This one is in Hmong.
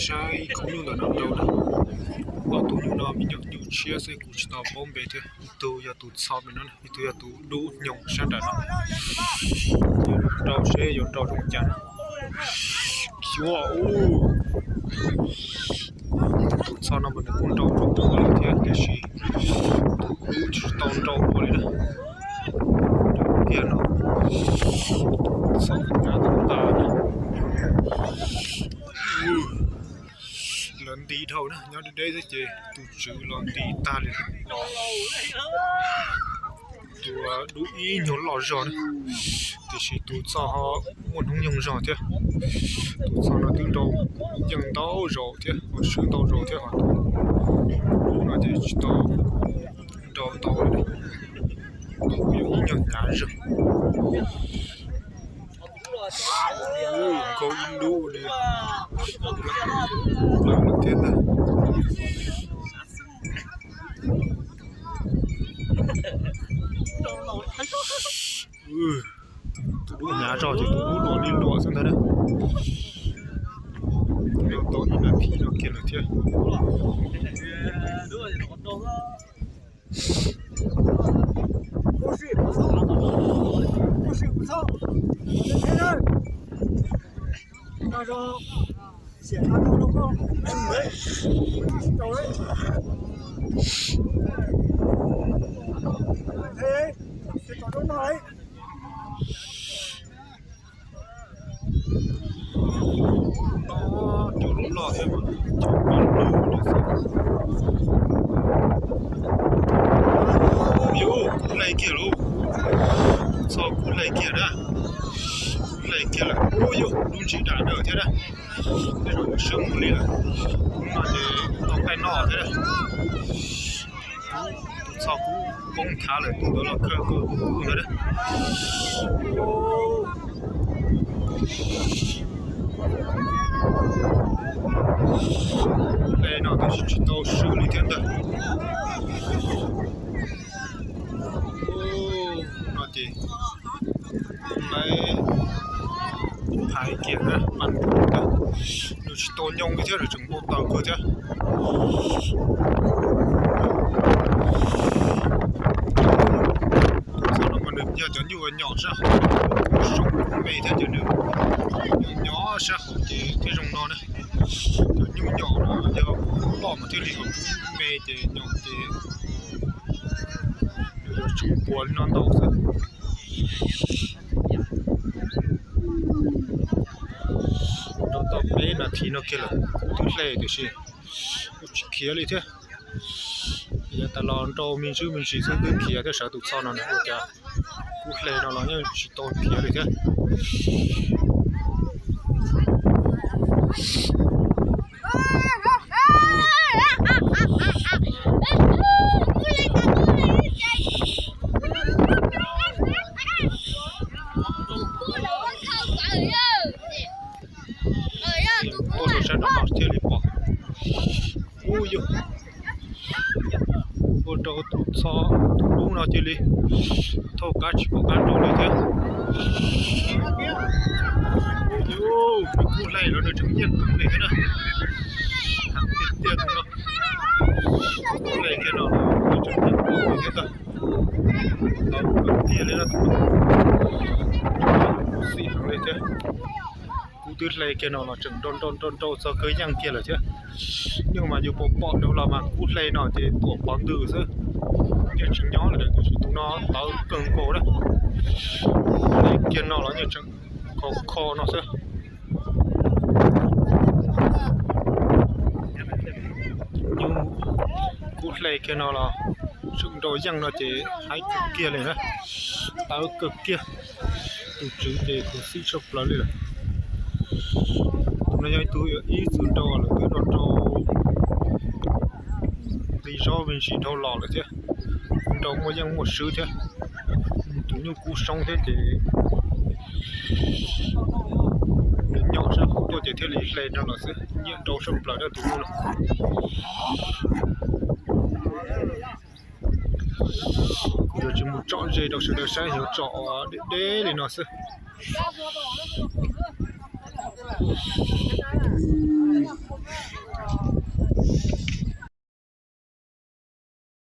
Saib ib khub nyuj ntawm no rau na. Ob tug nyuj no me nyuam nyuj tshiab xwb, kuv tsis tau paub npe thiab. Ib tug yog tus txho me no, ib tug yog tus dub nyoog sab nram no. Rau seb yuav rau zoo cas. Xyuas ub, tus txho no mas nws kuj nrau zoo kawg li thiab, tiam sis tus dub tsis tau nrau ua li na. Kiag no, txho kav tau tas. Lawv nti dhau na, nyob deb deb xwb ces tus tswv los nti tag li. Tus dub ib nyuag loj zog na, tiam sis tus txho ho muaj hnub nyoog zog thiab. Tus txho no twb nrau yeej ntau zaus thiab, ho swb ntau zaus thiab, ho tus dub no ces tsis tau nrau ntau li. Tus kuj yog ib nyuag hnyav zog. Nkaus ib lub li, lawv thiab ntag. Tus dub hnyav zog ces tus dub luam li luam xwb ntag na. Yog tau ib nas this no kiag lawm thiab. Cov loj loj thiab mas cov poj lug no xwb. Yus, kub hlais kiag lauj. Txho kub hlais kiag na. Kub hlais kiag lawm. Ub yus, lub ntsis dam dawm thiab na. Tej zaum yuav swb mus li lawm. Hnub no ces tau nqaij noj thiab na. Tus txho kub poob thav lawm, tus ntawd los khaws kub ntawd na. Hlais no tab sis tsis tau swb li thiab ntag. No ces lawv phais kiag na, pas ntug ntag. Nws tsis tau nyoo li thiab, nws tseem npau taws kawg thiab. Tus txho no mas nws yog cov nyuj nyom sab hauv, zoo me thiab ces nws nyom sab hauv ces thiaj zoo no na. Cov nyuj nyom no yog loj mas thiaj li me ces nyom ces nws yuav tsuas puas li no ntau xwb. Rau tau peb nas this no kiag lawm, kub twb hle tiam sis kuj tsis khiav li thiab. Yav tas los nrau me ntsis me ntsis xwb twb khiav thiab, sawv tus txho no na ua cas kub hle no los yeej tsis tau khiav li thiab. Tuaj rau sab nraum no thiaj li pom. Ub yus, ua rau tus txho tus dub no cia li thauj kab tsis pom kab nrau li thiab. Yus, nws kub hle los nws tseem nyiaj kawg li thiab na. Heev tiag tiag tus no. Kub hle kiag no nws tseem nyiaj kawg li thiab ntag. Tau kawg tiag li na tus no. Xim heev li thiab. Kub twb hle kiag no los tseem nrau nrau nrau nrau txog kawg yeej kiag lawm thiab. Nyuj mas yus pom pom dua los mas kub hle no ces tuam pov ntws xwb. Yeej tsis nyob lawm tiam sis tus no tawv kawg nkaus na. Hle kiag no los yeej tseem kho kho no xwb. Nyuj kub hle kiag no los tseem nrau yeej no ces haib kawg kiag li na. Tawv kawg kiag. Tus tswv ces khuv xim tshaj plaws li lawm. Tus no yog ib tug ib txwm nrau lawm, twb nrau nqi zaub me ntsis dhau los lawm thiab. Nrau muaj yeej muaj swb thiab. Tus nyuj kub soob thiab ces nws nyom sab hauv tuaj ces thiaj li hle no los xwb, nyiam nrau tshaj plaws na tus nyuj no. Kuv yuav tsis mus tsom ze rau sawv daws saib, yuav tsom deb deb li no xwb.